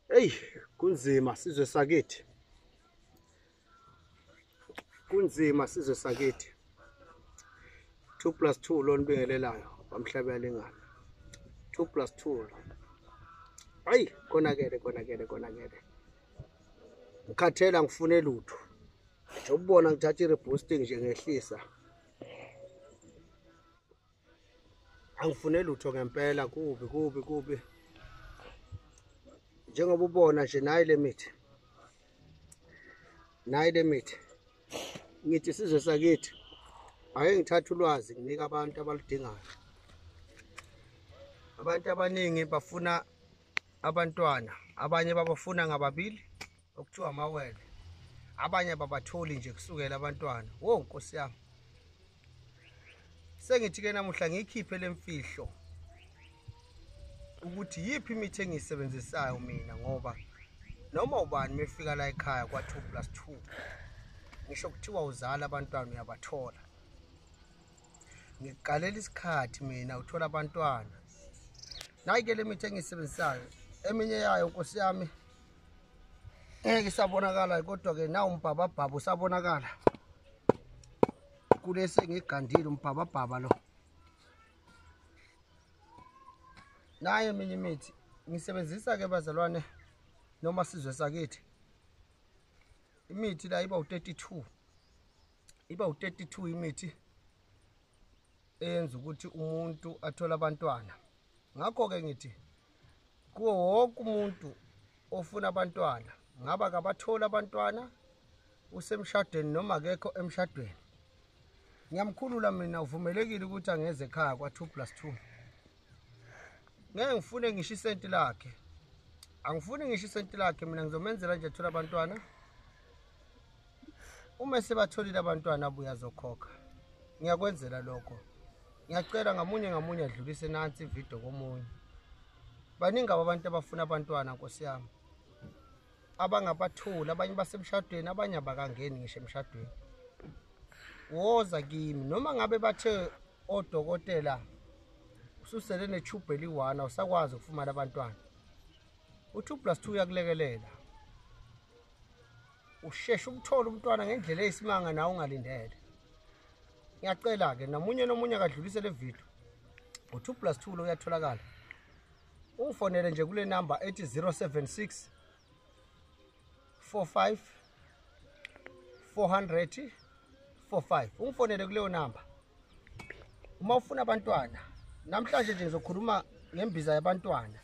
Hey, kunzima sizwe sakithi. Kunzima sizwe sakithi. 2 + 2 lo nibingelelayo bamhlaba yalingana. 2 + 2. Hayi, konakele konakele konakele. Ngikhathela ngifune lutho. Nje ubona ngithatha i-reboosting nje ngehlisa. Angifune lutho ngempela, kubi kubi kubi. Njengoba ubona nje nayi le mithi. Nayi le mithi. Ngithi sizwe sakithi ake ngithathe ulwazi nginika abantu abaludingayo. Abantu abaningi bafuna abantwana, abanye babafuna ngababili okuthiwa amawele, abanye babatholi nje kusukela abantwana. Wo Nkosi yami, sengithi ke namuhla ngiyikhiphe lemfihlo ukuthi yiphi imithi engiyisebenzisayo mina, ngoba noma ubani mefika la ekhaya kwa 2 + 2 ngisho kuthiwa uzala abantwana uyabathola. Ngiqalela isikhathi mina uthola abantwana. Nayi ke le mithi engiyisebenzisayo, eminye yayo Nkosi yami ngeke isabonakala, kodwa ke nawu umbhababhaba usabonakala. Kulesi ngigandile umbhababhaba lo. Nayo eminye imithi ngisebenzisa ke bazalwane noma sizwe sakithi. Imithi la iba u32. Iba u32 imithi eyenza ukuthi umuntu athole abantwana. Ngakho ke ngithi kuwo wonke umuntu ofuna abantwana, ngaba kabathola abantwana, usemshadweni noma akekho emshadweni, ngiyamkhulula mina, uvumelekile ukuthi angeze ekhaya kwa 2 + 2. Ngeke ngifune ngisho isenti lakhe, angifuni ngisho isenti lakhe mina, ngizomenzela nje athola abantwana. Uma sebatholile abantwana abuye azokhokha, ngiyakwenzela lokho. Ngiyacela ngamunye ngamunye adlulise nansi ividiyo komunye. Baningi abantu abafuna abantwana Nkosi yami, abangabatholi, abanye basemshadweni, abanye abakangeni ngisho emshadweni. Woza kimi, noma ngabe bathe odokotela ususele nethube eli-1 awusakwazi ukufumana abantwana, u2 + 2 uyakulekelela, usheshe umthole umntwana ngendlela eyisimanga nawe ungalindele. Ngiyacela ke namunye nomunye akadlulise le video. U2 + 2 lo uyatholakala. Ungifonele nje kule number ethi 076 45 400 45. Ungifonele kuleyo number uma ufuna abantwana. Namhlanje nje ngizokhuluma ngembiza yabantwana.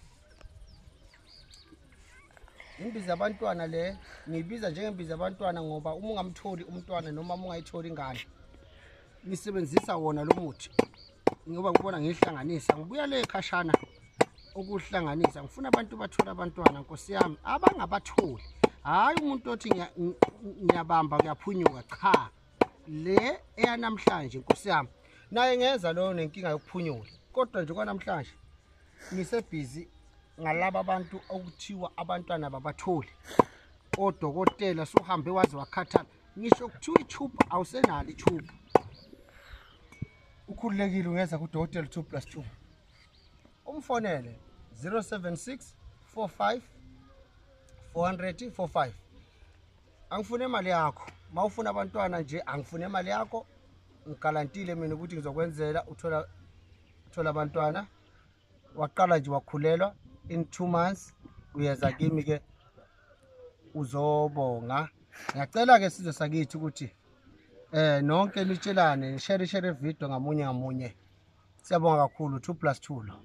Imbiza yabantwana le ngiyibiza njengembiza yabantwana ngoba uma ungamtholi umntwana noma uma ungayitholi ingane, ngisebenzisa wona lo muthi ngoba ngibona ngihlanganisa, ngibuya le khashana ukuhlanganisa. Ngifuna abantu bathole abantwana Nkosi yami, abangabatholi. Hayi umuntu othi ngiyabamba kuyaphunyuka, cha, le eyanamhlanje Nkosi yami naye ngeza lo nenkinga yokuphunyula, kodwa nje kwanamhlanje ngisebhizi ngalaba abantu okuthiwa abantwana babatholi. Odokotela suhambe waze wakhathala, ngisho kuthiwa itube awusenalo itube. Ukhululekile ungeza kudokotela 2 + 2. Umfonele 076 45 400 45. Angifune imali yakho, mawufuna abantwana nje angifune imali yakho, ngigalantile mina ukuthi ngizokwenzela uthola abantwana. Waqala nje wakhulelwa in 2 months, uyeza kimi ke uzobonga. Ngiyacela ke sizwe sakithi ukuthi nonke nitshelane, nishare video ngamunye ngamunye. Siyabonga kakhulu. 2 + 2 lo.